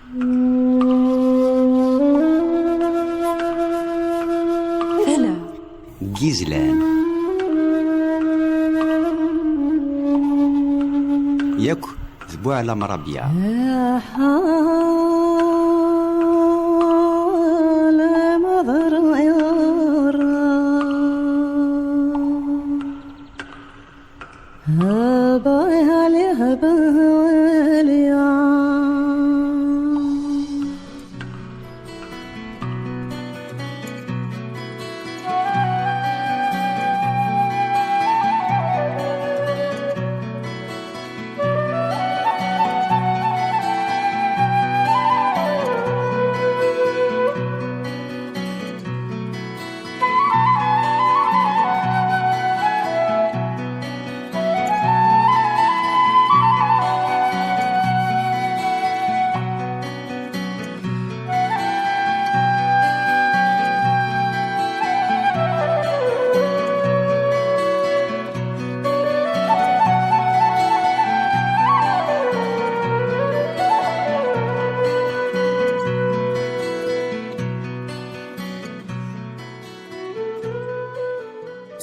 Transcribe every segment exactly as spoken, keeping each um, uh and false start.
Tala n yizlan. Yakk d Buɛlam Rabia.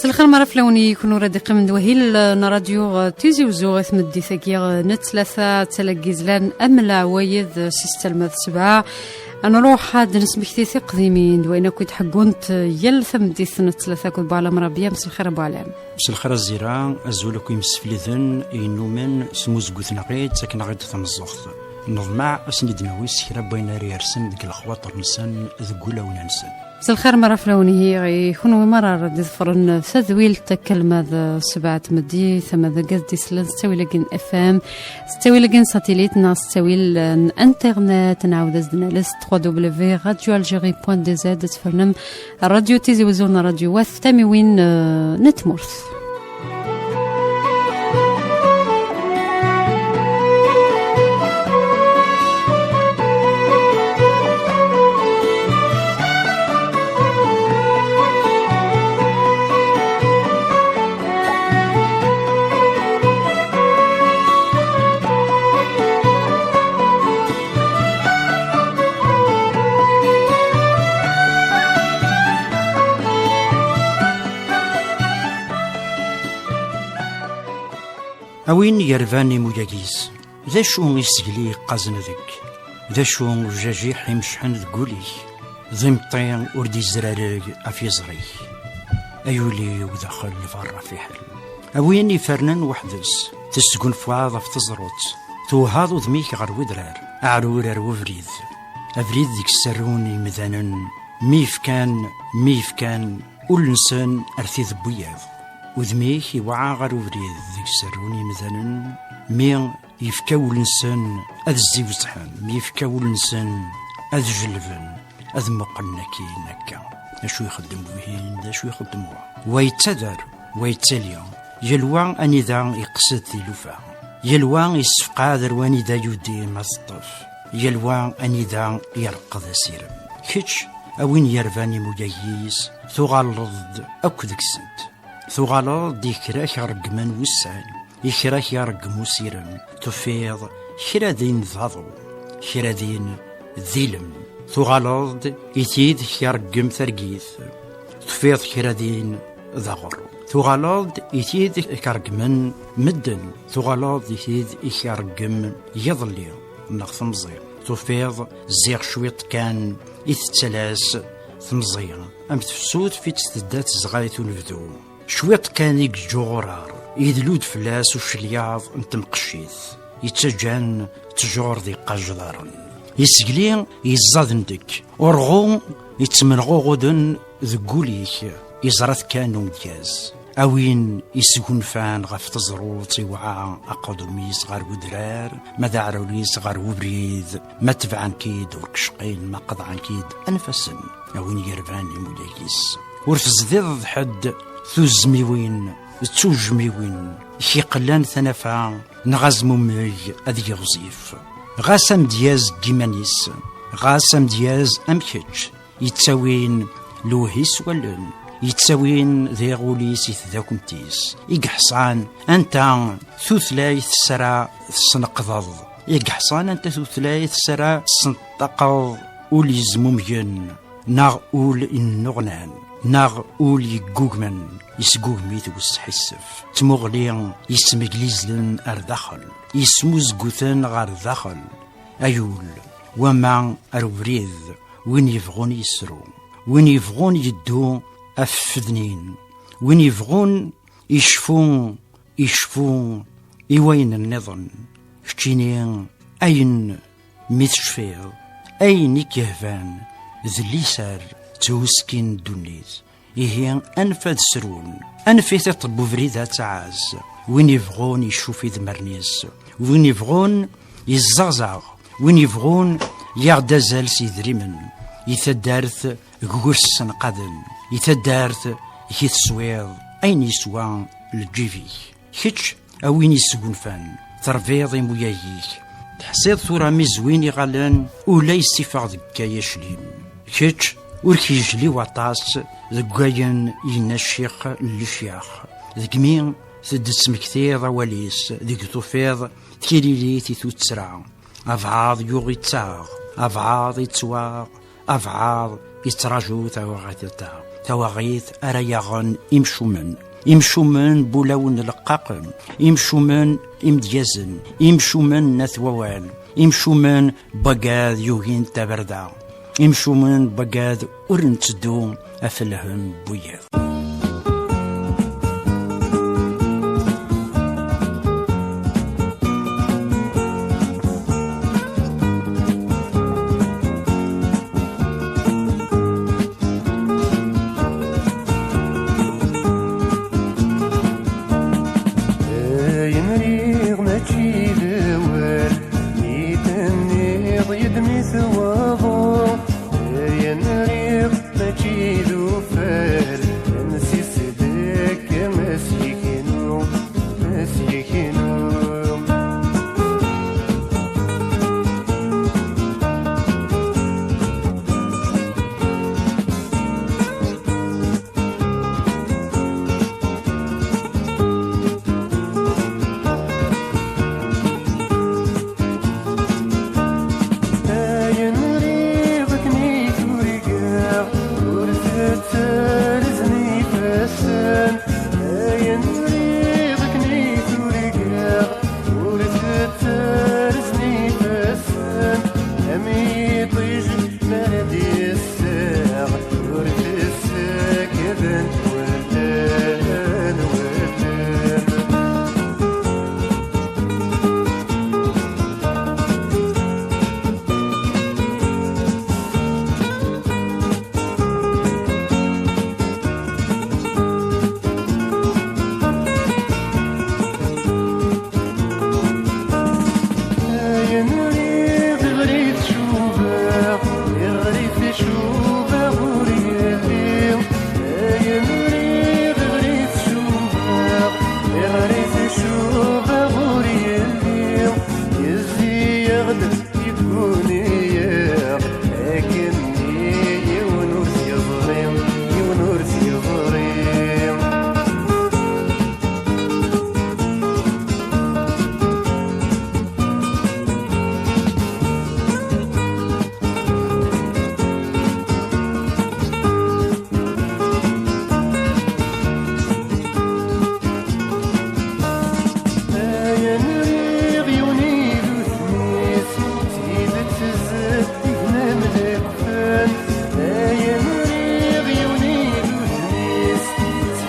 Mselxir mara fell-awen i kunwi ara d-iqqimen d wahil n radyu Tizi Uzzu i tmeddit-agi n ttlata, d tala n yizlan am leɛwayed si ssetta alma d ssebɛa. Ad nruḥ ad d-nesmekti tiqdimin d wayen akk i d-ḥeggunt yal tameddit n ttlata akked Buɛlam Rabia. Mselxir a Buɛlam. Mselxir a Zira, azul akk imsefliden i yennumen s muzgut-nneɣ i d-ttaken-aɣ-id tameẓẓuɣt. Neḍmeɛ ad sen-id-nawi s kra n wayen ara yersen deg lexwaṭer-nsen, deg wulawen-nsen. Mselxir mara fell-awen ihi i kunwi mara ara d-iḍefren tadwilt akka alma d ssebɛa n tmeddit, ama d agad d-isellen s ttawil-agi n F M, s ttawil-agi n satilit neɣ s ttawil n internet, nɛawed ad s-d-nales trois W radio algérie point D Z, ad tfernem Radio Tizi Uzzu n Radio Wat, tamiwin, eh, n tmurt. A win yerban imuyag-is, d acu isegli yeqqazen deg-k? D acu ujajiḥ imecḥen deg wul-ik? D imeṭṭi ur d-izrareg ɣef yiẓri-k. Ay ul-iw daxel lberra fiḥel. A win ifernen weḥd-s, tesgunfaḍ ɣef teẓrut, tewhaḍ udem-ik ɣer wedrar, aɛrur ar webrid. Abrid deg serrun yimdanen, mi yefkan, mi yefkan, ul-nsen ar tid n wiyaḍ. Udem-ik iwɛa ɣer ubrid deg serrun yimdanen, mi yefka ul-nsen ad zziwezḥen, mi yefka ul-nsen ad jellben, ad muqlen akkin akka. D acu ixeddem wihin, d acu ixeddem wa? Wa yettader, wa yettali. Yal wa anida iqsed tilufa. Yal wa yessefqad ar wanida yudim ad teṭṭef. Yal wa anida yerqed asirem. Kečč, a win yerban imuyag-is, tuɣaleḍ-d akk deg-sent. Tuɣaleḍ-d i kra k-ireggmen wussan, i kra k-ireggem usirem, tufiḍ kra din d aḍu, kra din d ilem. Tuɣaleḍ-d i tid k-ireggem targit, tufiḍ kra din d aɣerru. Tuɣaleḍ-d i tid k-ireggmen medden, tuɣaleḍ-d i tid i k-ireggem yiḍelli neɣ temẓi. Tufiḍ ziɣ cwiṭ kan i tettalas temẓi am tefsut fi tt-tedda tezɣayt unebdu. Cwiṭ kan i yeǧǧ uɣurar, idlu-d fell-as ucelyaḍ n temqeccit, yettaǧǧan ttjur d iqajdaren. Isegli yeẓẓaden deg urɣu yettmenɣuɣuden deg wul-ik, iẓra-t kan umedyaz. A win isgunfan ɣef teẓrut, iwɛa aqadum-is ɣer wedrar, ma d aɛrur-is ɣer ubrid, ma tebɛen-k-id ur k-cqin, ma qeḍɛen-k-id anef-asen. A win yerban imuyag-is. Ur tezdiḍeḍ ḥedd tuzmiwin d tujmiwin k-iqellan tanafa neɣ azmumeg ad yiɣzif. Ɣas amedyaz deg iman-is, ɣas amedyaz am kečč, yettawin lewhi s wallen, yettawin diɣ ul-is i tdakent-is, i yeḥṣan anta tutlayt s ara tesneqdeḍ I yeḥṣan anta tutlayt s ara tessenṭaqeḍ ul yezmumgen, neɣ ul yennuɣnan, neɣ ul yeggugmen, yesgugem-it wesḥissef. Tmuɣli yesmeglizlen ar daxel, yesmuzguten ɣer daxel. Ay ul, wama ar ubrid, win yebɣun yesru, win yebɣun yeddu af fednin, win yebɣun icfu, icfu i wayen nniḍen. Keččini, ayen mi tecfiḍ, ayen i k-yehban, d liser d thuski n ddunit. Ihi, anef ad srun, anef i tiṭ n ubrid ad tɛaz. Win yebɣun icuf idmaren-is, win yebɣun yezzaɣzaɣ, win yebɣun yaɣ-d azal s yedrimen, i taddart deg ur ssenqaden, i taddart i teswiḍ ayen yeswa lǧib-ik. Kečč a win yesgunfan, terbiḍ imuyag-ik, teḥṣiḍ tura mi zwin iɣallen, ula yessifeɣ deg kay aclim. Kečč ur k-yejli waṭas deg wayen yenna ccix n lecyax. Deg mi tettmektiḍ awal-is, deg tufiḍ tiririt i tuttra. Abɛaḍ yuɣ ittaɣ, abɛaḍ ittwaɣ, abɛaḍ ittraǧu tawaɣit-a, tawaɣit ara yaɣen imcumen. Imcumen n wulawen leqqaqen, imcumen imedyazen, imcumen n at wawal, imcumen n wagad yugin tabarda, imcumen n wagad ur netteddu af lhem n wiyaḍ. Ayen riɣ mačči d awal, mi tenniḍ yid-m i tewweḍ. Ayen riɣ mačči d ufal, amsisdek am asyeknu, asyeknu. Ayen riɣ akken i t-urgaɣ, ur tettarzen ifassen. Ayen riɣ akken i t-urgaɣ, ur tettarzen ifassen. Am iṭij mi ara d-yessaɣ, ur t-ssakden wullan, wullan. Ayen riɣ iɣri tcubaɣ, iɣri tcubaɣ ur yelli. Ayen riɣ iɣri tcubaɣ, iɣri tcubaɣ ur yelli. Yezzi-yaɣ-d, yegguni-yaɣ, akken yiwen ur t-yeẓri, yiwen ur t-yeẓri. Ayen riɣ yiwen i d udem-is, tidet zeddigen am lekfen. Ayen riɣ yiwen i d udem-is,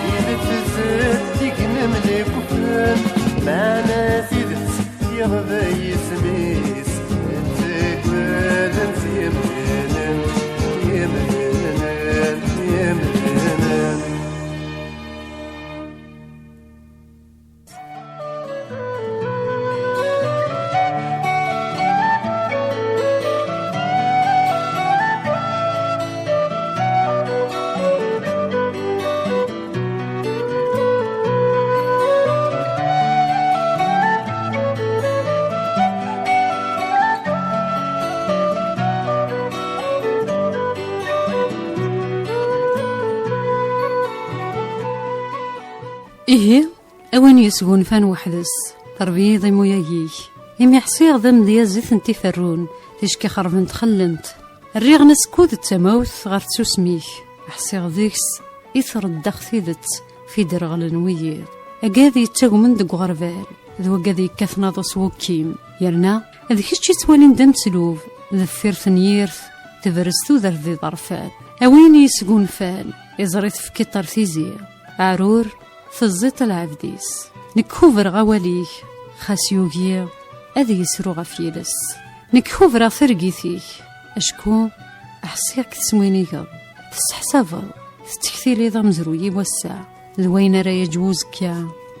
tidet zeddigen am lekfen. Meɛna tidet yeɣba yisem-is, ttaggaden-tt yemdanen, yemdanen, yemdanen. Ihi, a win yesgunfan weḥd-s, terbiḍ imuyag-ik, Imi ḥṣiɣ d amedyaz i tent-iferrun, ticki xerbent xellent. Rriɣ-n askud d tamawt ɣer tsusmi-k. Ḥṣiɣ deg-s i treddax tidet f iderɣlen n wiyiḍ. Agad yettagmen deg uɣerbal, d wagad yekkaten aḍu s wukkim. Yerna d kečč i ttwalin d ameslub, deffir tenyirt tebrez tudert d iḍerfan. A win yesgunfan, iẓri tefkiḍ ar tizi. Aɛrur, teẓẓiḍ a lɛebd-is. Nekk kubreɣ awal-ik, xas yugi ad yesru ɣef yiles. Nekk kubreɣ targit-ik, acku ḥṣiɣ-k teswinigeḍ, tesseḥsabeḍ, tettektiliḍ amezruy i wass-a, d wayen ara yaǧ uzekka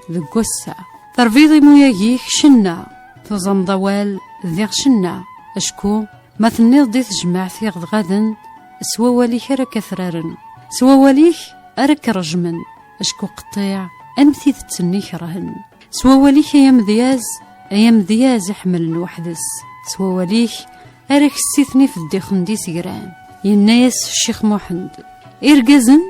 deg wass-a. Terbiḍ imuyag-ik cenna, tuẓameḍ awal diɣ cenna, acku ma tenniḍ-d i tejmaɛt i ɣ-ɣaden, s wawal-ik ara k-atraren, s wawal-ik ara k-rejmen, acku qeṭṭiɛ am tidet-nni kerhen. S wawal-ik ay amedyaz, ay amedyaz iḥemmlen weḥd-s, s wawal-ik ara k-ssiten ifeddixen d isegran. Yenna-yas Ccix Muḥend: "Irgazen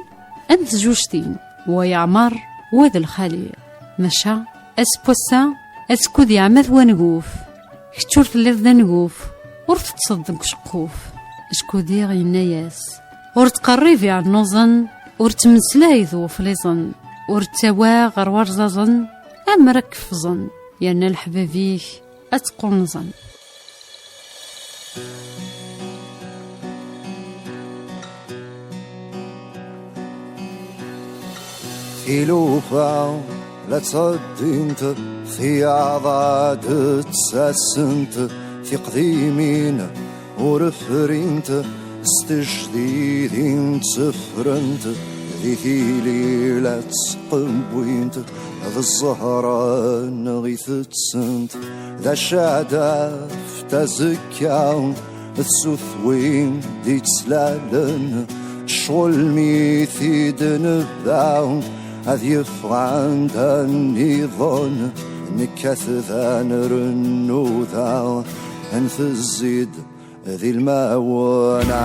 am tjuctin, wa yeɛmer, wa d lxali. Maca ass n wass-a, askud yeɛma-t waneguf. Kečč ur telliḍ d aneguf, ur teṭṭseḍ deg uceqquf." Acku diɣ yenna-yas: "Ur ttqerrib i ɛennuẓen, ur ttmeslay d wefliẓen, ur ttawa ɣer warẓaẓen, amer ad k-ffẓen, yerna leḥbab-ik ad tt-qunẓen." Tilufa la ttɛeddint, tiyaḍ ad d-ttasent, tiqdimin ur frint, s tejdidin tteffrent, di tili la ttqewwint, d zzher-nneɣ i tettessent. D acu ad taf tazekka, d sut win d-ittlalen, ccɣel mi t-id-nebda, ad yeffeɣ anda nniḍen, nekkat da nrennu da, ntezzi-d di lmawna.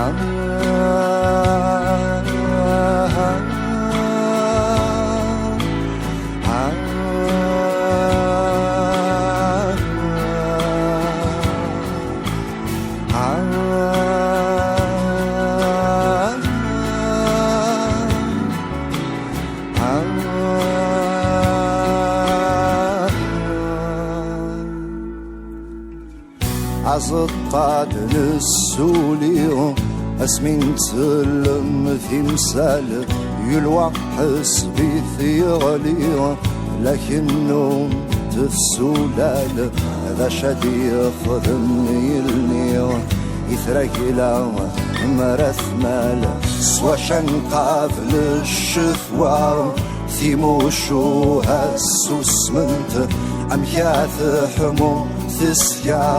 Aẓeṭṭa d-nessuli, asmi ntellem timsal, yulwa ḥesb-it yeɣli, lakin ur tefsulal. D acu ad yexdem yelli i tragla mara tmal? S wacu nqabel ccetwa, timucuha susment, amek ad teḥmu tesga,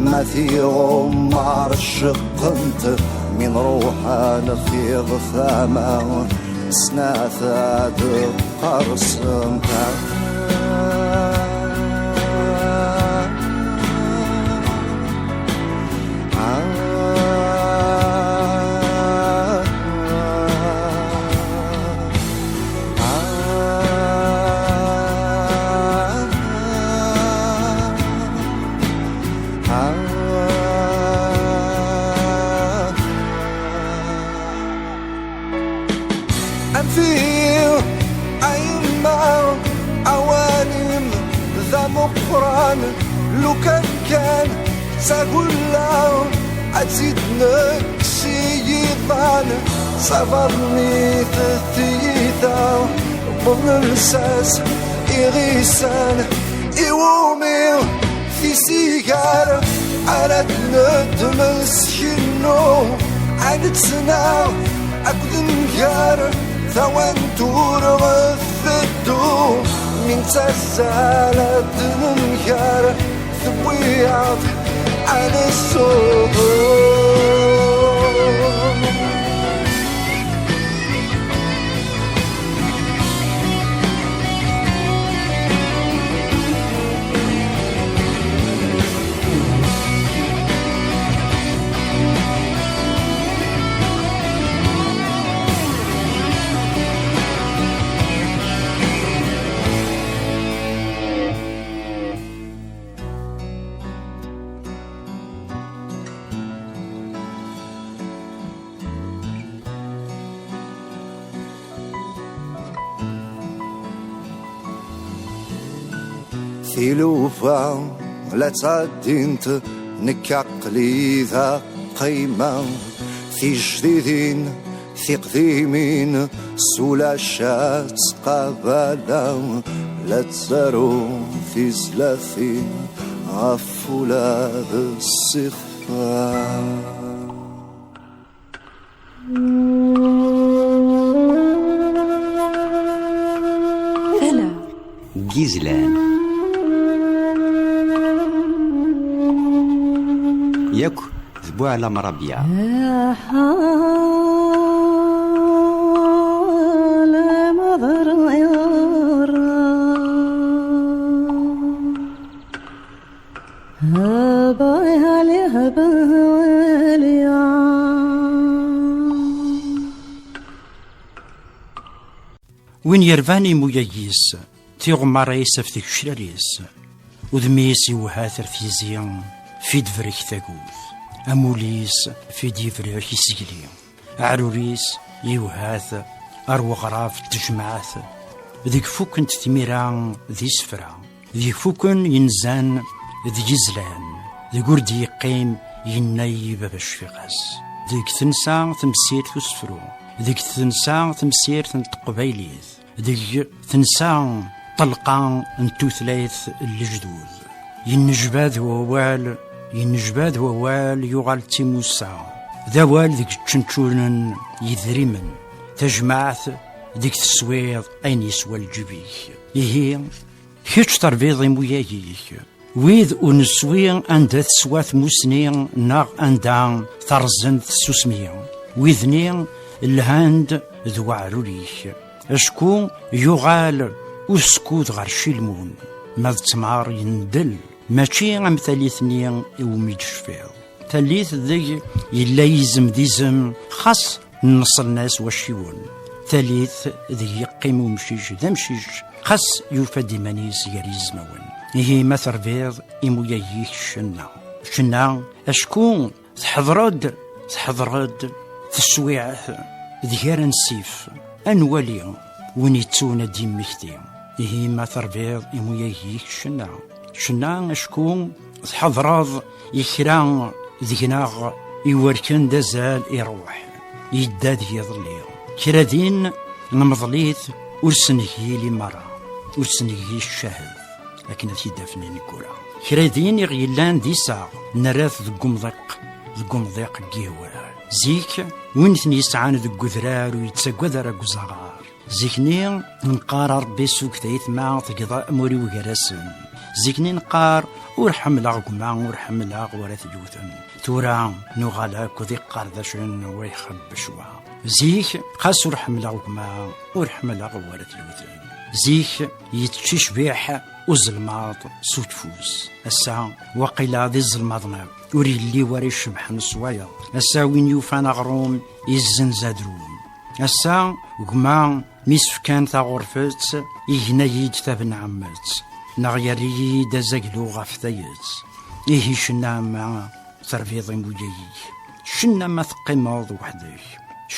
ma tiɣumar ceqqent, mi nruḥ ad nxiḍ tama, snat ad qersent. Anef-iyi a yemma, awal-im d ameqqran, lukan kan d tagulla ad tt-id-nekkes i yiḍan, d tabaḍnit tiyita wwḍen lsas iɣisan, iwumi tisigar ara d-neddmen s kennu, ad nettnaɣ akked nnger, tawant ur ɣ-tbeddu, mi nettazzal ad d-nemger, tewwi-aɣ-d ad nessuɣ. Tilufa la ttɛeddint, nekk aql-i da qqimeɣ. Tijdidin, tiqdimin, s ulac ad ttqabaleɣ. La ttaruɣ tizlatin ɣef ula d ssixfa. Tala n yizlan. Yakk d Buɛlam Rabia. Win yerban imuyag-is, tiɣemmar-is af tgecrar-is, udem-is iwhat ar tizi, fi d-brek tagut, amul-is fi d-yebrek isegli. Aɛrur-is yewhat ar weɣrab n tejmaɛt, deg fukkent tmira d isefra, deg fukken yenzan d yizlan, deg ur d-yeqqim yenna-yi baba cfiɣ-as. Deg tensa temsirt usefru, deg tensa temsirt n teqbaylit, deg tensa ṭṭelqa n tutlayt n lejdud. Yennejbad wawal, yennejbad wawal yuɣal d timussa. D awal deg ččenčunen yedrimen. Tajmaɛt deg teswiḍ ayen yeswa lǧib-ik. Ihi, kečč terbiḍ imuyag-ik. Wid ur neswi anda teswa tmusni neɣ anda terẓen tsusmi. Wid-nni lhan-d d weɛrur-ik. Acku yuɣal uskud ɣer cilmun, ma d ttmer yendel, mačči am tallit-nni iwumi d-tecfiḍ. Tallit deg yella yizem d izem, xas nneṣlen-as wacciwen. Tallit deg yeqqim umcic d amcic, xas yufa-d iman-is gar yizmawen. Ihi ma terbiḍ imuyag-ik cenna. Cenna, acku Tḥeḍreḍ, tḥeḍreḍ teswiɛt d gar ansif, ad nwali win yettun ad d-yemmekti. Ihi ma terbiḍ imuyag-ik cenna, cenna acku tḥeḍreḍ i kra deg-neɣ iwerken d azal i ṛṛuḥ, yedda deg iḍelli. Kra din nmeḍl-it ur s-ngi limaṛa, ur s-ngi ccahed. Akken ad t-id-afen ineggura. Kra din i ɣ-yellan d iseɣ, nerra-t deg umḍiq, deg umḍiq n yihwar. Zik, win ten-yesɛan deg udrar ur yettagad ara deg uzaɣar. Zik-nni, neqqar a Ṛebbi suged ayetma tegḍa amur-iw gar-asen. Zik-nni neqqar, ur ḥemmleɣ gma, ur ḥemmleɣ war at yewten. Tura nuɣal akk d iqerdacen wa ixebbec wa. Zik, xas ur ḥemmleɣ gma, ur ḥemmleɣ war at yewten. Zik, yettcicbiḥ uzelmaḍ s utfus. Ass-a, waqila d izelmaḍen akk, ur yelli wara icebḥen s wayeḍ. Ass-a, win yufan aɣrum, yezzenz adrum. Ass-a, gma, mi s-fkan taɣurfet, igna-yi-d tabenɛemmet, neɣ yerr-iyi-d azaglu ɣef tayet. Ihi cenna ma terbiḍ imuyag-ik, cenna ma teqqimeḍ weḥd-k,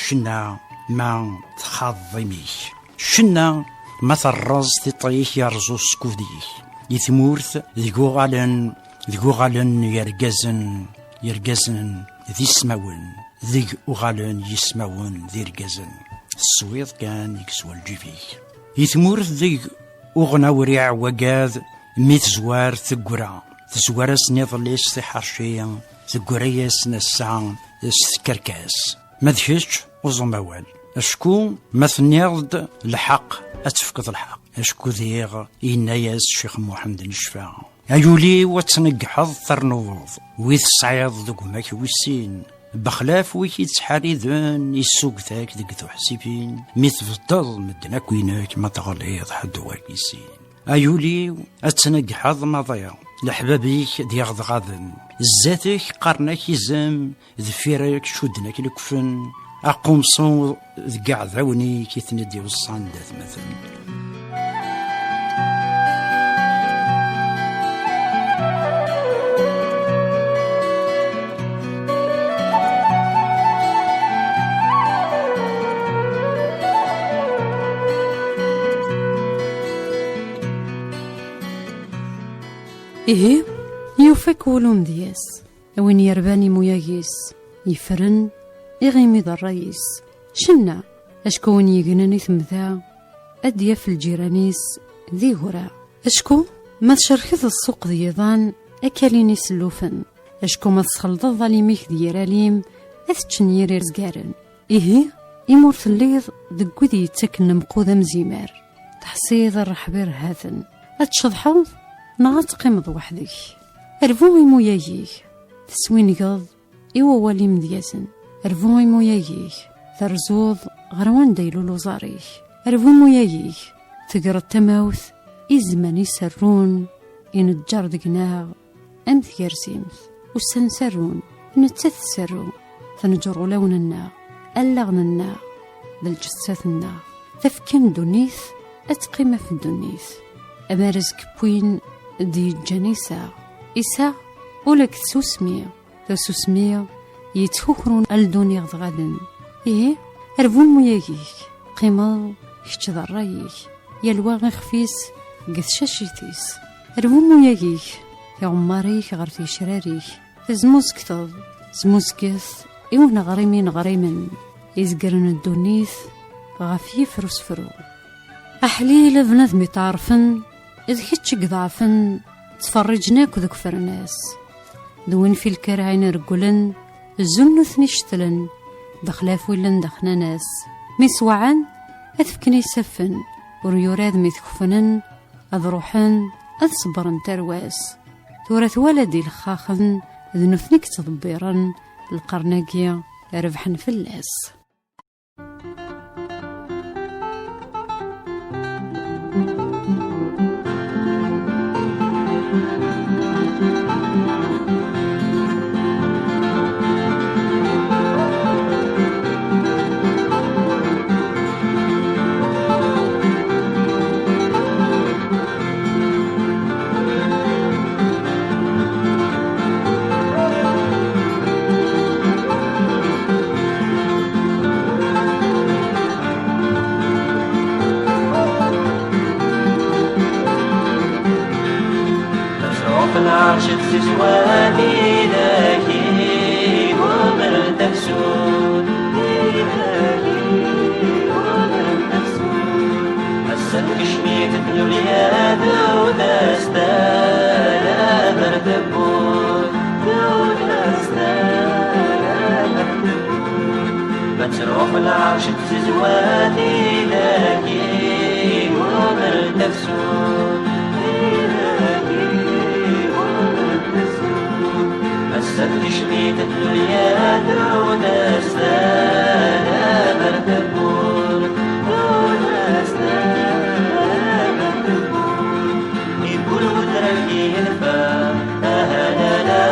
cenna ma txaḍeḍ imi-k, cenna ma terreẓ tiṭ-ik yerreẓ uskud-ik. I tmurt deg uɣalen, deg uɣalen yergazen, yergazen d ismawen, deg uɣalen yismawen d irgazen. Teswiḍ kan i yeswa lǧib-ik. I tmurt deg uɣen awriɛ wagad, mi tezwar teggura, tezwar-asen iḍelli s tiḥerci, teggura-yasen ass-a s tkerkas. Ma d kečč, uẓum awal. Acku ma tenniḍ-d lḥeqq, ad tefkeḍ lḥeqq. Acku diɣ yenna-yas Ccix Muḥend Necfa: "Ay ul-iw, ad tneggḥeḍ ternuḍ, wi tesɛiḍ deg umak wis sin. Bexlaf wi k-ittḥariden, issuged-ak deg tuḥsibin, mi tbeddeḍ medden akk inek, ma teɣliḍ ḥedd ur k-issin. Ay ul-iw, ad tneggḥeḍ maḍi, leḥbab-ik d-yaɣ-d ɣaden, zdat-k qqaren-ak izem, deffir-k cudden-ak lekfen, aqumṣu deg iɛdawen-ik i ten-id-iweṣṣan d atmaten." Ihi, yufa-k wul umedyaz, a win yerban imuyag-is, yefren, iɣimi d ṛṛay-is. Cenna, acku win yegnen i temda, ad d-yaf lǧiran-is d igura. Acku ma tcerkeḍ ssuq d yiḍan, akal-in isellufen. Acku ma tesxelḍeḍ alim-ik d yir alim, ad t-ččen yir izgaren. Ihi, imi ur telliḍ deg wid yettaken lemqud am zimer, teḥṣiḍ rrḥeb irehhaten, ad tceḍḥeḍ neɣ ad teqqimeḍ weḥd-k? Rbu imuyag-ik, teswingeḍ i wawal imedyazen. Rbu imuyag-ik, terzuḍ ɣer wanda ilul uẓar-ik. Rbu imuyag-ik, tegreḍ tamawt i zzman iserrun, ineǧǧer deg-neɣ am tgerzimt. Ussan serrun, nettat tserru, tenǧer ulawen-nneɣ, allaɣen-nneɣ, d lǧessat-nneɣ. Tafekka n ddunit ad teqqim ɣef ddunit. Amarez n win d-yeǧǧan iseɣ. Iseɣ ula deg tsusmi, tasusmi yettkukrun aldun iɣedɣaden. Ihi, rbu imuyag-ik, qqimeḍ kečč d ṛṛay-ik, yal wa ixef-is deg tcacit-is. Rbu imuyag-ik, tiɣemmar-ik ɣer tgecrar-ik, tezmuzgteḍ, zmuzget i uneɣrim ineɣrimen izegren ddunit ɣef yifer usefru. Aḥlil a bnadem itɛerfen, d kečč i iḍeɛfen, ttferriǧen akk deg ufernas. D win fi lkar ɛin regglen, zun nutni cettlen, d xlaf willen d axnanas. Mi swaɛen, ad fken isaffen, ur yurad mi t-kefnen, ad ruḥen, ad ṣebbren tarwa-s. Tura twala-d ilexxaxen, d nutni i yettḍebbiren, lqern-agi rebḥen fell-as. Tezruf lɛerc d tizwat i dagi umren tafsut. Ass-a tekcem-it tnulya tewwet-as tala ɣer tewwurt. Ma tṛuḥ lɛerc d tizwat i dagi umren tafsut. Ass-a tekcem-it tnulya tewwet-as tala ɣer tewwurt. Yeggul wedrar yenfa, aha la la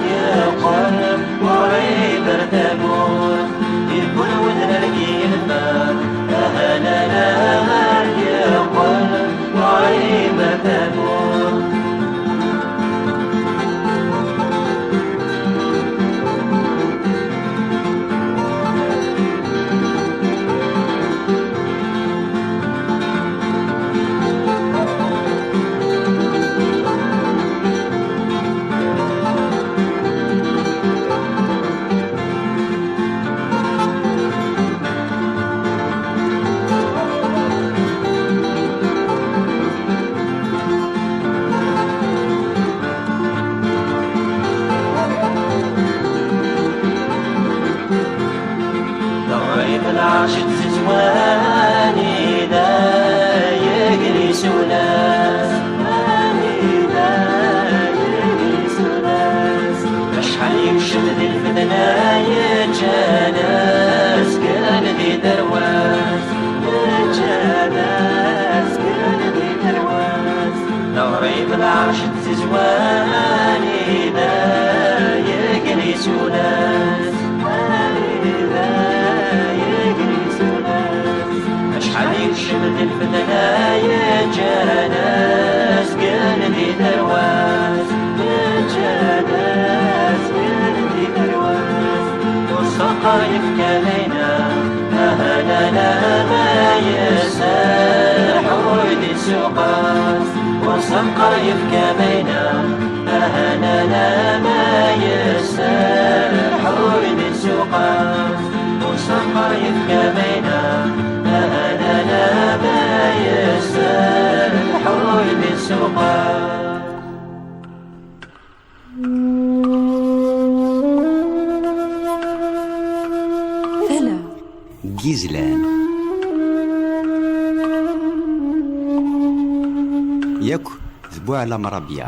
yeqqel uɣrib ar tawwurt. Yeggul wedrar yenfa, aha la la yeqqel uɣrib ar tawwurt. Teɣrib lɛerc d tizwani da yegli sulas. Acḥal yekcem di lfetna yeǧǧan asgen di tarwa-s. Yeǧǧan asgen di tarwa-s. Teɣrib lɛerc d tizwani da yegli sulas. Acḥal yekcem di lfetna yeǧǧan asgen di tarwa-s. Yeǧǧan asgen di tarwa-s. Ur saqqa yefka mayna, aha la la ma yesserḥuy di tsuqas. Ur saqqa yefka mayna, Anana ma yesserḥuy di ssuq-a, ur sxerxer yefka bayna. Anana ma yesserḥuy di ssuq-a. Tala. Gizlan. Yakk d Buɛlam Rabia.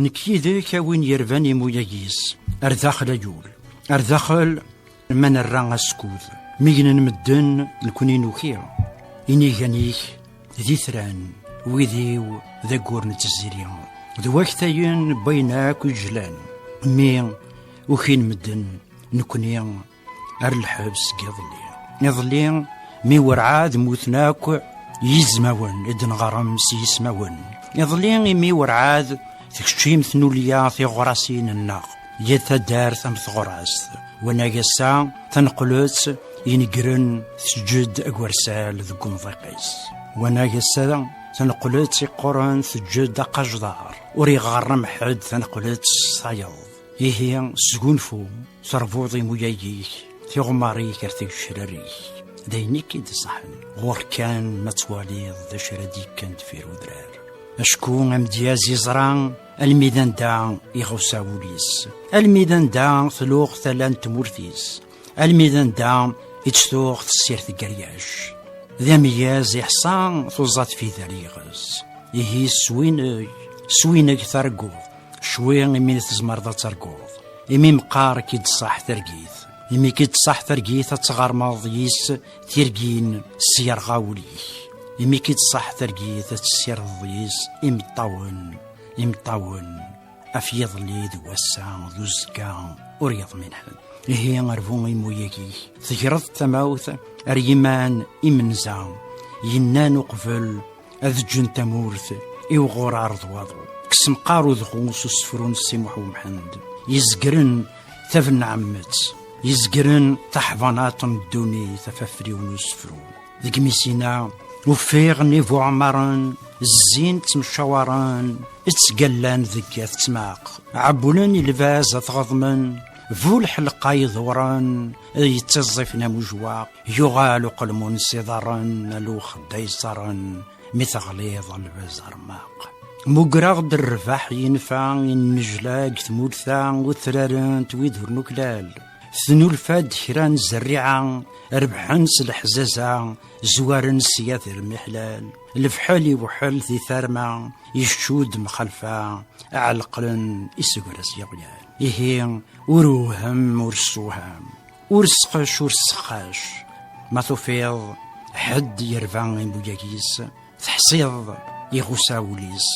Nekk yid-k a win yerban imuyag-is, ar daxel a yul, ar daxel ma nerra askud. Mi gnen medden, nekni nuki. Inigan-ik d itran, wid-iw d aggur n ttziri, d waktayen n wayen akk ijlan. Mi ukin medden, nekni ar lḥebs seg iḍelli. Iḍelli, mi werɛad mmuten akk yizmawen i d-neɣrem s yismawen. Iḍelli, imi werɛad tekcim tnulya tiɣrasin-nneɣ, yat taddart am teɣrast. Wanag ass-a, taneqlet inegren teǧǧed agersal deg umḍiq-is. Wanag ass-a, taneqlet iqquren teǧǧed aqajḍar, ur iɣerrem ḥedd taneqlet s tayeḍ. Ihi, sgunfu, terbuḍ imuyag-ik, tiɣemmar-ik ar tgecrar-ik. D ayen i k-id-iṣaḥen. Ɣur-k kan ma twaliḍ d acu ara d-yekkan deffir udrar. Acku amedyaz yeẓra almi d anda iɣusa wul-is, almi d anda tluɣ tala n tmurt-is, almi d anda i tt-tuɣ tessirt geryac. D amedyaz iḥṣa tuẓa tfidal yiɣes. Ihi swineg, swineg targuḍ, cwi imi tzemreḍ ad terguḍ. Imi meqqar k-id-tṣaḥ targit. Imi k-id-tṣaḥ targit ad tɣermeḍ yis tirgin s yerɣa wul-ik. Imi k-id-tṣaḥ targit ad tessirdeḍ yis imeṭṭawen, imeṭṭawen af yiḍelli d wass-a d uzekka ur yeḍmin ḥedd. Ihi rbu imuyag-ik, tegreḍ tamawt ar yiman imenza, yennan uqbel ad ǧǧen tamurt i uɣurar d waḍu. Kkes meqqar udɣu s usefru n Si Muḥ Umḥend, yezgren tabenɛemmet, yezgren taḥbanaṭ n ddunit af afriw n usefru. Deg misina, ufiɣ n ibuɛmaren zzin ttemcawaren, ttgallan deg at tmaq. Ɛewwlen i lbaz ad t-ɣeḍmen, bu lḥelqa iḍewren, yettiẓẓifen am ujwaq, yuɣal uqelmun s iḍarren, a lux dda yeẓẓaren, mi teɣliḍ a lbaz rmaq. Mugreɣ-d rrbeḥ yenfa i nnejla deg tmurt-a utrarent wid ur nuklal. Tnulfa-d kra n zerriɛa, rebḥen s leḥzaza, zwaren sya tirmiḥlal. Lefḥel iweḥḥel di tarma, yeccu-d mxalfa, ɛelqlen isegras yeɣyal. Ihi, ur whem, ur ssewham, ur sqec, ur sseqac. Ma tufiḍ ḥedd yerba imuyag-is, teḥṣiḍ iɣusa wul-is.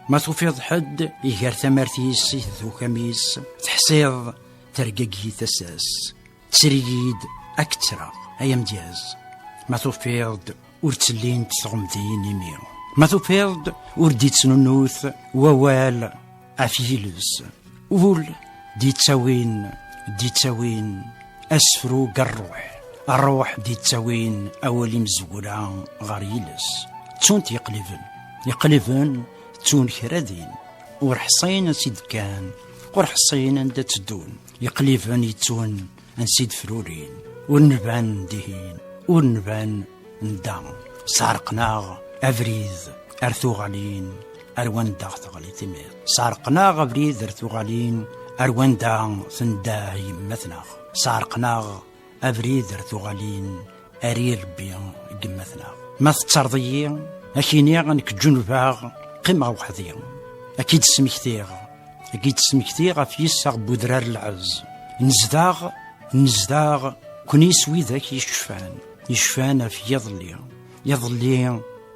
Ma tufiḍ ḥedd iger tamart-is i tdukam-is, teḥṣiḍ tergagi tasa-s. Tter-iyi-d ad k-ttreɣ, ay amedyaz. Ma tufiḍ-d ur ttellint tɣemdin imi, ma tufiḍ-d ur d-ittnunut wawal af yiles, ul d-ittawin, d-ittawin asefru deg ṛṛuḥ, ṛṛuḥ d-ittawin awal imezwura ɣer yiles. Ttun-t yeqliben, yeqliben ttun kra din, ur ḥṣin ansi d-kkan, ur ḥṣin anda tteddun. Yeqliben yettun ansi d-frurin, ur nban dihin, ur nban nda. Sɛerqen-aɣ abrid ar tuɣalin, ar wanda teɣli timiḍ. Sɛerqen-aɣ abrid ar tuɣalin, ar wanda tendeh yemma-tneɣ. Sɛerqen-aɣ abrid ar tuɣalin, ar irebbi n yemma-tneɣ. Ma tettreḍ-iyi, ad k-iniɣ nekk ǧunbeɣ, qqimeɣ weḥd-i. Ad k-id-smektiɣ, ad k-id-smektiɣ ɣef yiseɣ n wedrar n lɛezz. Nezdeɣ, nezdeɣ, kni s widak yecfan, yecfan ɣef yiḍelli. Iḍelli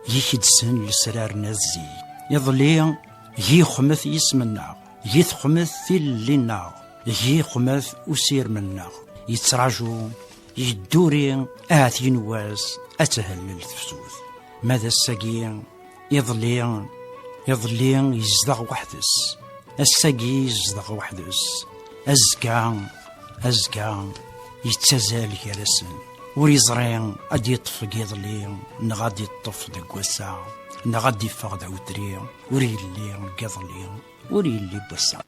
i k-id-sen lesrar n zik. Iḍelli i yexmet yisem-nneɣ, i texmet tilelli-nneɣ, i yexmet usirem-nneɣ. Yettraǧu, yedduri, ahat yiwen wass ad thellel tefsut. Ma d ass-agi, Iḍelli, iḍelli yezdeɣ weḥd-s. Ass-agi yezdeɣ weḥd-s. Azekka, azekka yettazal gar-asen. Ur yeẓri ad d-yeṭṭef deg iḍelli, neɣ ad d-yeṭṭef deg wass-a, neɣ ad d-iffeɣ d awetri. Ur yelli deg iḍelli, ur yelli n wass-a.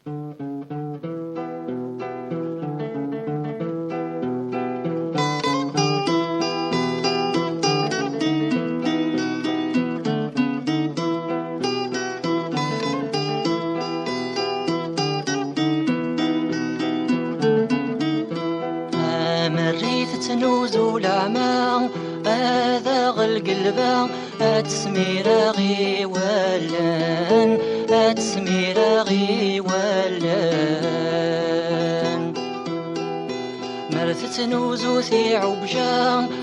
Amerrit tnuzu leɛma, ad aɣ-lgelba, ad tesmiraɣ i wallen, ad tesmiraɣ i wallen. Mer tettnuzu tiɛubja,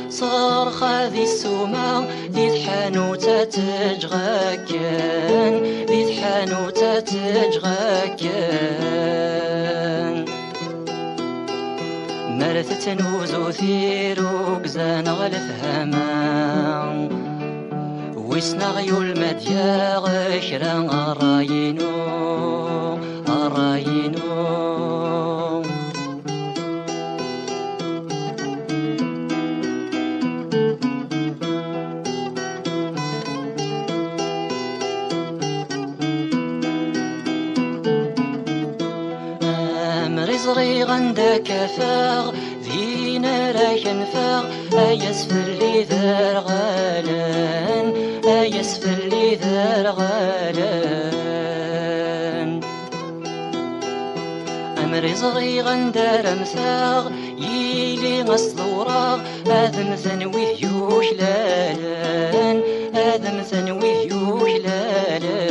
s rrxa di ssuma, di tḥanut ad teǧǧ akken, di tḥanut ad teǧǧ akken. Mer tettnuzu tirugza neɣ lefhama, wissen aɣyul ma d-yaɣ kra, ṛṛay-inu, ṛṛay-inu. Amri ẓriɣ anda kafeɣ, din ara k-nfeɣ, ay ass fell-i derɣalen, ay ass fell-i derɣalen. Amri ẓriɣ anda ara mmteɣ, yili ass ḍewreɣ, ad mmten wid yuklalen, ad mmten wid yuklalen.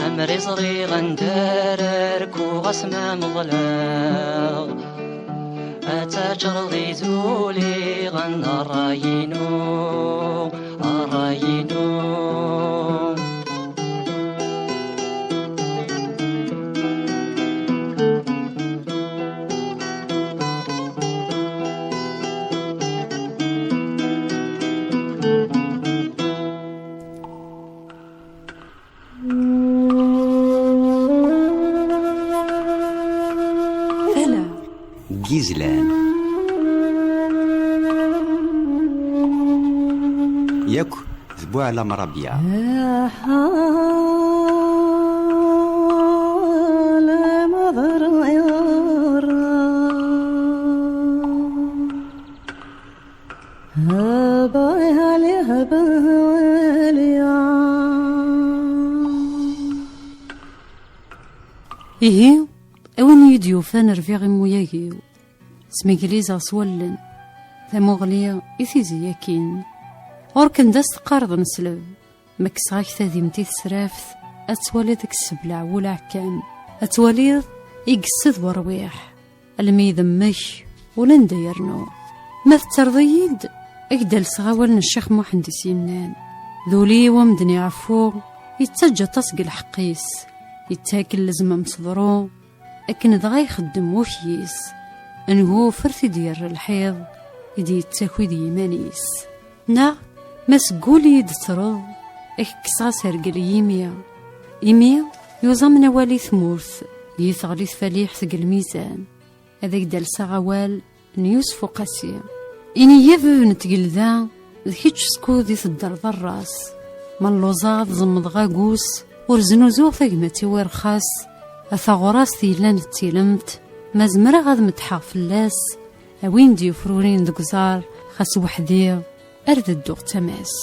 Amri ẓriɣ anda ara rkuɣ asma meḍleɣ, ad taǧreḍ izuliɣen, ṛṛay-inu, ṛṛay-inu. Tala. Gizlan. Yakk d Buɛlam Rabia. Ihi, a win i yi-d-yufan rbiɣ imuyag-iw, smeglizeɣ s wallen, tamuɣli i tizi akkin. Ɣur-ken d as-teqqareḍ nesleb, ma kkseɣ-ak tadimt i tesraft, ad twaliḍ i yessebleɛ wul aɛekkam, ad twaliḍ i yessed werwiḥ. Almi d mmek, ula anda yernu. Ma tettarḍ-iyi-d, ad k-d-alseɣ awal n Ccix Muḥend i s-yennan: d ul-iw am d-niɛeffu, yettaǧǧa aṭas deg lḥeqq-is, yettak llezmem s ḍru, akken dɣa ixeddem wukyis. Nguf ar t-id-yerr lḥiḍ, i d-yettaki d yiman-is. Neɣ ma seg wul i yi-d-tettreḍ, ad k-kkseɣ asergel i yimi. Imi yuẓam awal i tmurt, yi teɣli tfaliḥt deg lmizan. Ad ak-d-alseɣ awal n Yusef Uqasi. Ini-yi a bab n tgelda, d kečč skud i teddreḍ rras. Ma lluẓeɣ ad ẓemmḍeɣ agus, ur znuzuɣ tagmat-iw i rrxas. A taɣrast yellan d tilemt, ma zemreɣ ad metḥeɣ fell-as, a win d-yufrurin deg uẓar, xas weḥd-i, ar d dduɣ d tama-s.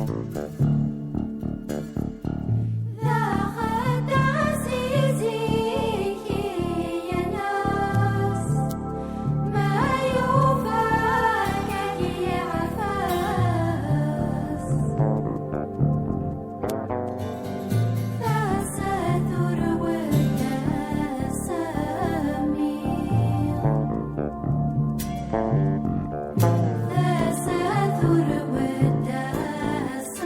D axeddaɛ si zik i yal ass, ma yufa-k ad k-yeɛfes. Tasa turwed asemmiḍ. Tasa turwed asemmiḍ.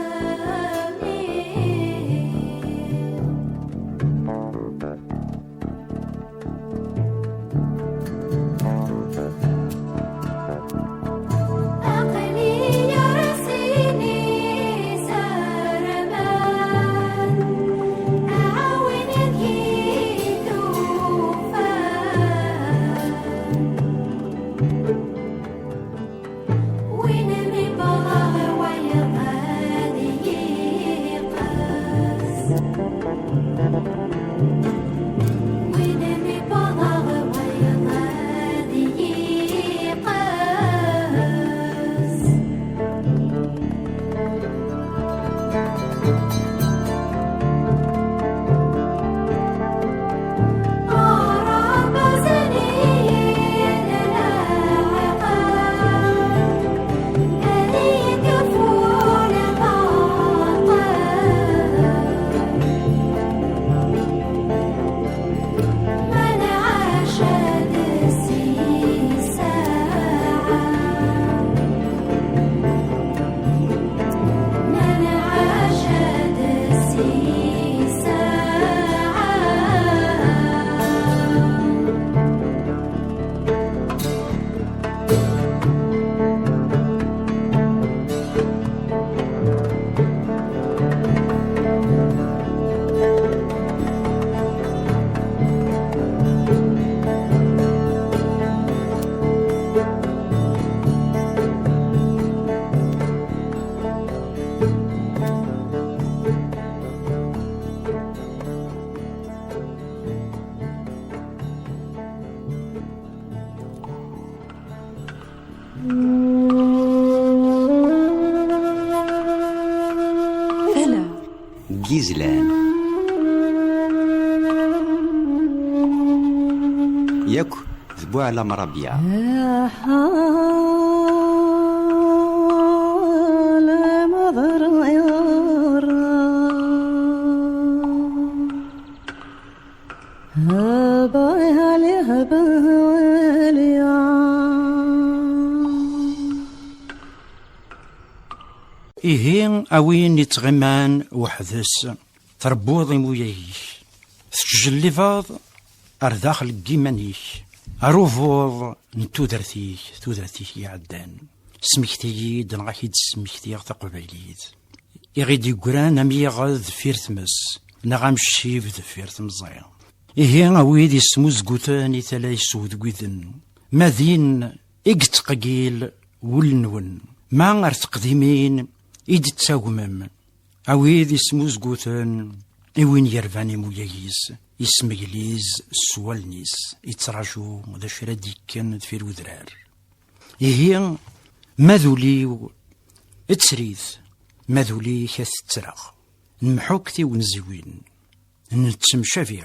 Aql-i ar sin izerman, ɛawnet-iyi tufan. Win mi wwḍeɣ wayeḍ ad iyi-yeqqes. Win mi wwḍeɣ wayeḍ ad iyi-yeqqes. Tala n yizlan. Yakk d Buɛlam Rabia. Ihi, a win ittɣiman weḥd-s, trebbuḍ imuyag-ik, tettjellibeḍ ar daxel n yiman-ik, ar ubuḍ n tudert-ik, tudert-ik iɛeddan. Smekti-yi-d, neɣ ad k-id-smektiɣ taqbaylit. I ɣ-d-yeggran am yiɣed deffir tmes, neɣ am ccib deffir temẓi. Ihi, a wid yesmuzguten i tala yessewdwiden, ma din i yettqeggil wul-nwen, ma ar teqdimin i d-tettagmem, a wid yesmuzguten i win yerban imuyag-is, yesmegliz s wallen-is, yettraǧu d acu ara d-yekken deffir udrar. Ihi, ma d ul-iw, ttrit, ma d ul-ik ad t-ttreɣ. Nemḥukk tiwenziwin, nettemcabi,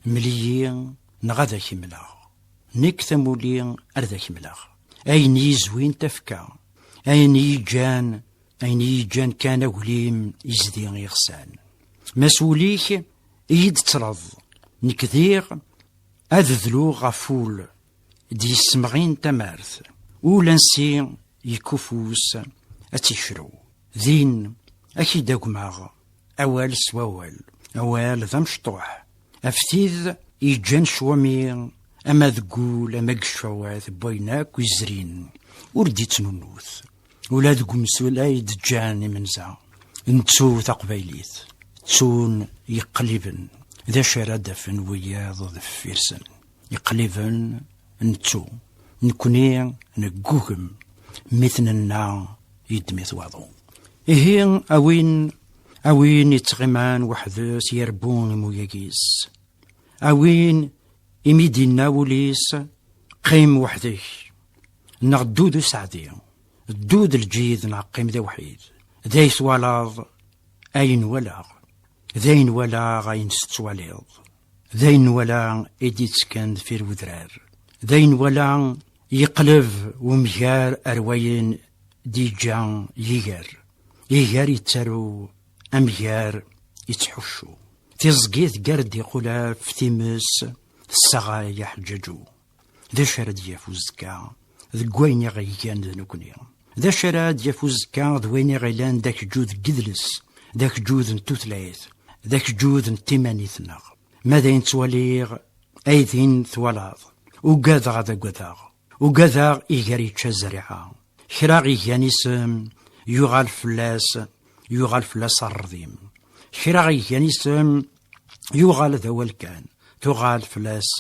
mel-iyi neɣ ad ak-mleɣ. Nekk tamuli ar d ak-mleɣ. Ayen yizwin tafekka, ayen yeǧǧan, ayen yeǧǧan kan aglim izdi iɣsan. Ma s wul-ik i yi-d-ttleḍ, nekk diɣ ad dluɣ ɣef wul d-yessemɣin tamart, ul ansi yekk ufus ad tt-icrew. Din, ad k-id-agmeɣ awal s wawal, awal d amecṭuḥ, ɣef tid yeǧǧan ccwami ama deg wul ama deg ccfawat n wayen akk yezrin, ur d-ittnunnut. Ula deg umsulay d-ǧǧan imenza, nettu taqbaylit, ttun yeqliben, d acu ara d-afen wiyaḍ deffir-sen? Yeqliben, nettu, nekni neggugem, mi t-nenna yeddem-it waḍu. Ihi, a win, a win ittɣiman weḥd-s, yerbu imuyag-is. A win imi d-inna wul-is, qqim weḥd-k, neɣ ddu d useɛdi, ddu d lǧid, neɣ qqim d awḥid. D ay twalaḍ ayen walaɣ, d ayen walaɣ ayen tettwaliḍ, d ayen wala i d-yettekkan deffir wedrar, d ayen wala yeqleb umgar ar wayen d-yeǧǧa yiger. Iger yettaru, amgar yettḥuccu. Tiẓgi tger-d iqulaf, times tessaɣay aḥeǧǧaǧu. D acu ara d-yaf uzekka deg wayen i ɣ-igan d nekkni? D acu ara d-yaf uzekka d wayen i ɣ-ilan d akeǧǧud n yidles, d akeǧǧud n tutlayt, d akeǧǧud n timanit-nneɣ? Ma d ayen ttwaliɣ, ay din twalaḍ. Ugadeɣ ad agadeɣ. Ugadeɣ iger yečča zzeriɛa. Kra igan isem, yuɣal fell-as, yuɣal fell-as rrdim. Kra igan isem, yuɣal d awal kan, tuɣal fell-as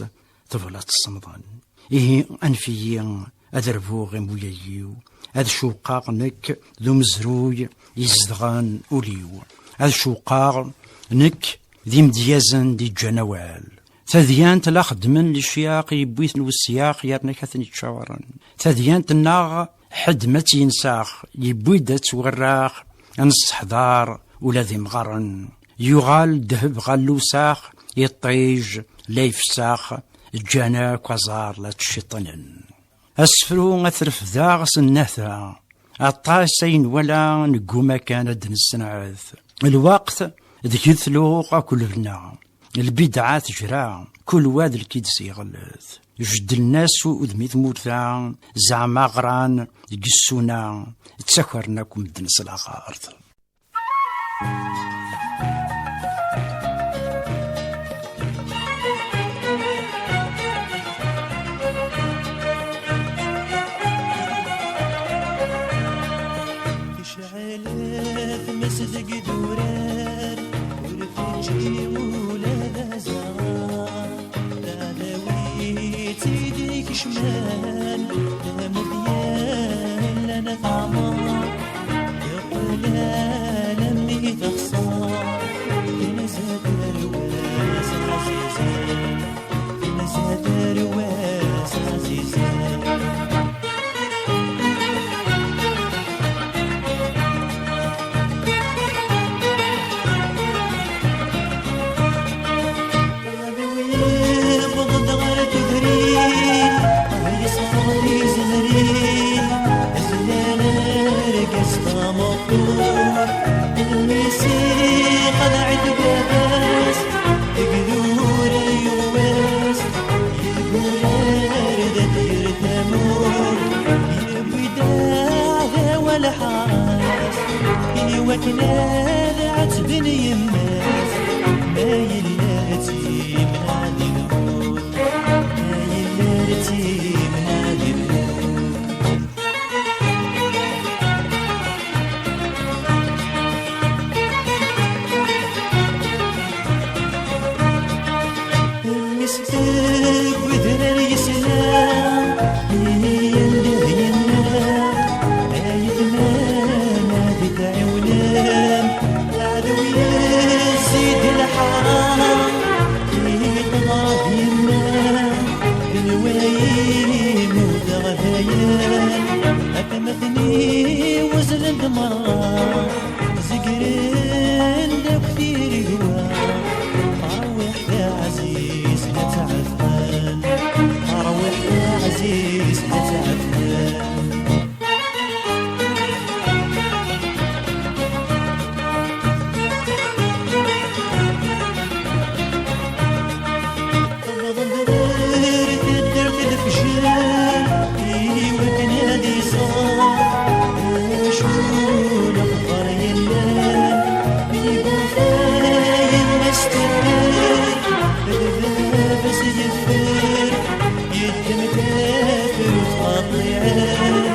tebla tessemḍen. Ihi, anef-iyi ad rbuɣ imuyag-iw, ad cewqeɣ nekk d umezruy izedɣen ul-iw, ad cewqeɣ nekk d imedyazen d-iǧǧan awal. Tadyant la xeddmen lecyax, yewwi-ten wesyax, yerna-k ad ten-iččawren. Tadyant-nneɣ ḥedd ma tt-yensax, yewwi-d ad ttwerrax, ad nesseḥḍar ula d imɣaren. Yuɣal ddheb ɣer lewsax, iṭij la ifessax, ǧǧan akk aẓar la ttciṭinen. Asefru ad t-refdeɣ s nnehta, aṭas ay nwala negguma kan ad d-nessenɛet. Lweqt deg i tluɣ akk lbenna, lbidɛa tejra, kul wa d lkid s iɣellet. Jeddlen-as udem i tmurt-a, zeɛma ɣran deg ssuna, ttakren akk medden s laxert. Tecɛel tmes deg idurar, ur teǧǧi ula d azaɣar. Taɛdawit i d-ikecmen, d amedya llan teɛmer, teqqel alammi texṣer, tenza tarwa-s ɛzizen, tenza tarwa-s ɛzizen. Yewweḍ-d ɣer tudrin, yesfeḍ tizemrin, azlan argaz tameṭṭut, mmi-s iqḍeɛ-it baba-s, deg duri yuɣ wass, yeggurar-d ad d-yerr tamurt, yewwi-d aɛdaw a lḥaṛas, i wakken ad ɛettben yemma-s, ma yella d timnaɛt di lmut, ma yella d timnaɛt di lmut. Mmi-s deg wedrar yesla, yendeh yenna, ay tmana di tɛiwnem, aɛdaw yezzi-d lḥaṛa, yeṭṭef yemma, d lwayi muteɣ dayen, atmaten-iw uzzlen-d merra. Zegren-d akk tiregwa, tarwiḥt ɛziz la ttɛeṭṭen, tarwiḥt ɛziz la ttɛeṭṭen. Tewweḍ-d ɣer taddart lefjer, i wakken ad iẓer acu lexbar yellan. Mi yufa yemma-s teffer, d baba-s yeffer, yeddem tafrut qeṭṭiɛen,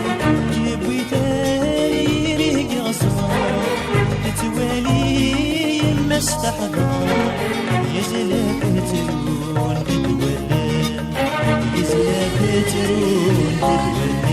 yewwi-t ar yiri yeɣẓer, tettwali yemma-s teḥḍer, yezla-t ttrun deg wallen, yezla-t ttrun deg wallen.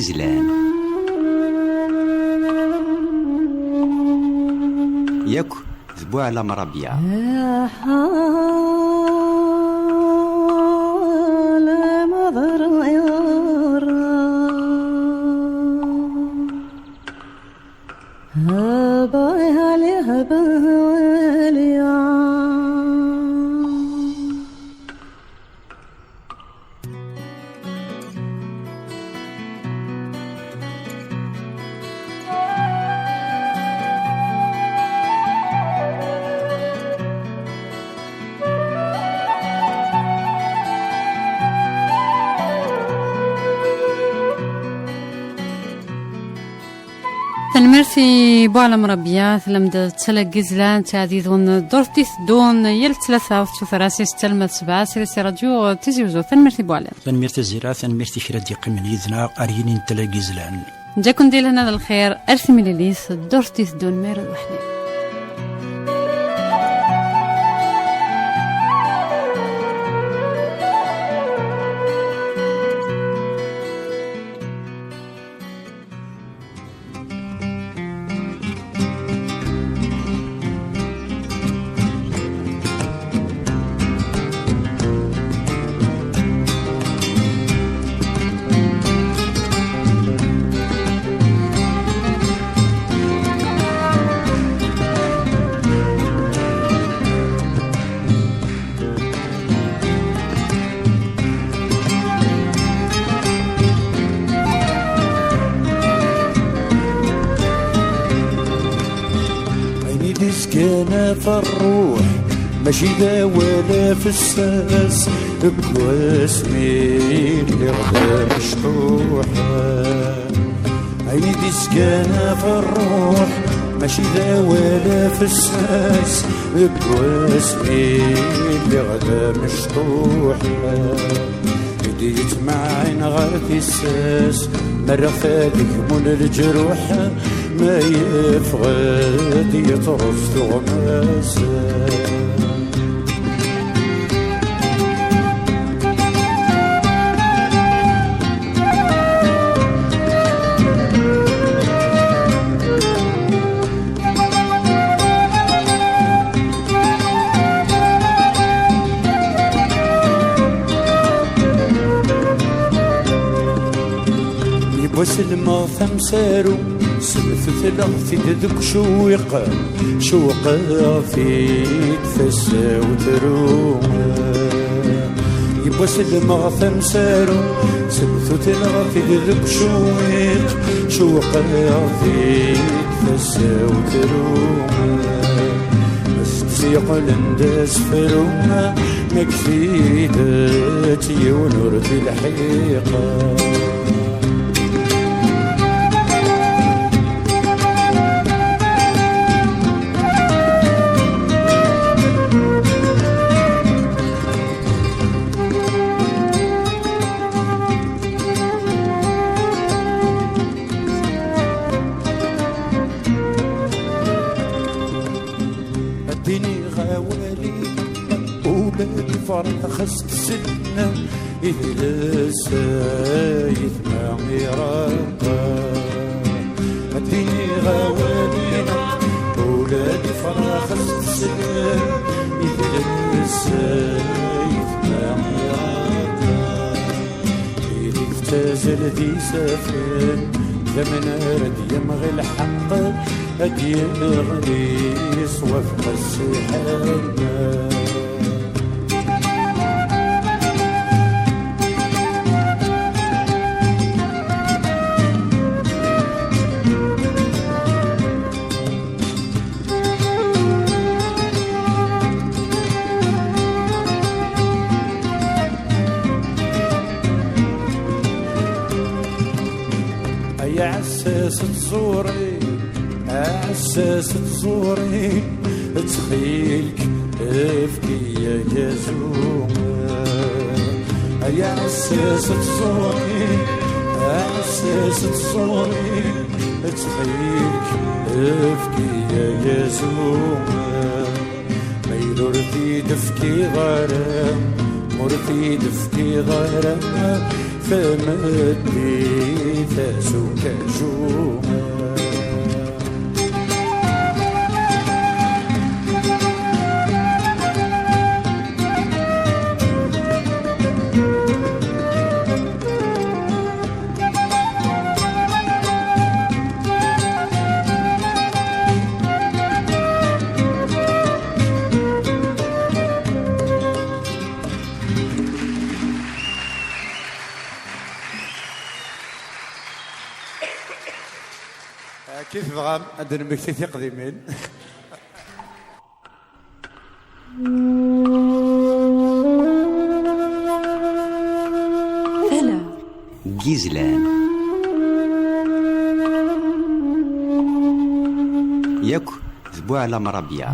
Izlan. Yakk d Buɛlam Rabia. Tanemmirt i Buɛlam Rabia, tellam-d d Tala n Yizlan, ttɛedidun ddurt iteddun yal ttlata, ur tettuter ara si ssetta alma d ssebɛa, srid si radyu Tizi Uzzu. Tanemmirt i Buɛlam. Tanemmirt a Zira, tanemmirt i kra d-yeqqimen yid-neɣ ar yini n Tala n Yizlan. Nǧa-ken di lehna d lxir, ar timlilit, ddurt iteddun ma irad weḥd-i. Ayen i d-iskan ɣef ṛṛuḥ, mačči d awal afessas, deg wasmi lliɣ d amecṭuḥ. Ayen i d-iskan ɣef ṛṛuḥ, mačči d awal afessas, deg wasmi lliɣ d amecṭuḥ. I d-yettmaɛin ɣer tissas, merreɣ tadegmun leǧruḥ, ma yeffeɣ-d yeṭṭes tuɣmas. Yiwwas lmeɣ tamsaru, semtutleɣ-t-id deg ucewwiq, cewqeɣ-t-id tasa-w tru. Yiwwas lmeɣ tamsaru, semtutleɣ-t-id deg ucewwiq, cewqeɣ-t-id tasa-w tru. Asefru yeqqlen d asefru, ma deg tidet yiwen ur t-ilḥiq. Ad d-iniɣ awal-iw, ula d ifrax s-teslen, idles ayetma iṛeqqa. Ad d-iniɣ awal-iw, ula d ifrax s-teslen, idles ayetma iṛeqqa. Tili tettazal d isaffen, d amnar ad d-yemɣi lḥeqq, ad d-yeɣli s wafeq ssiḥan. Ay aɛessas tẓuri, aɛessas tẓuri, ttxil-k efk-iyi agazu. Ay aɛessas tẓuri, aɛessas tẓuri, ttxil-k efk-iyi agazu. Ma yella ur t-id-tefkiḍ ara, ur t-id-tefkiḍ ara, Tmeddit s ukajuma. Kif tebɣam ad d-nemmekti tiqdimin? Tala. Gizlan. Yakk d Buɛlam Rabia.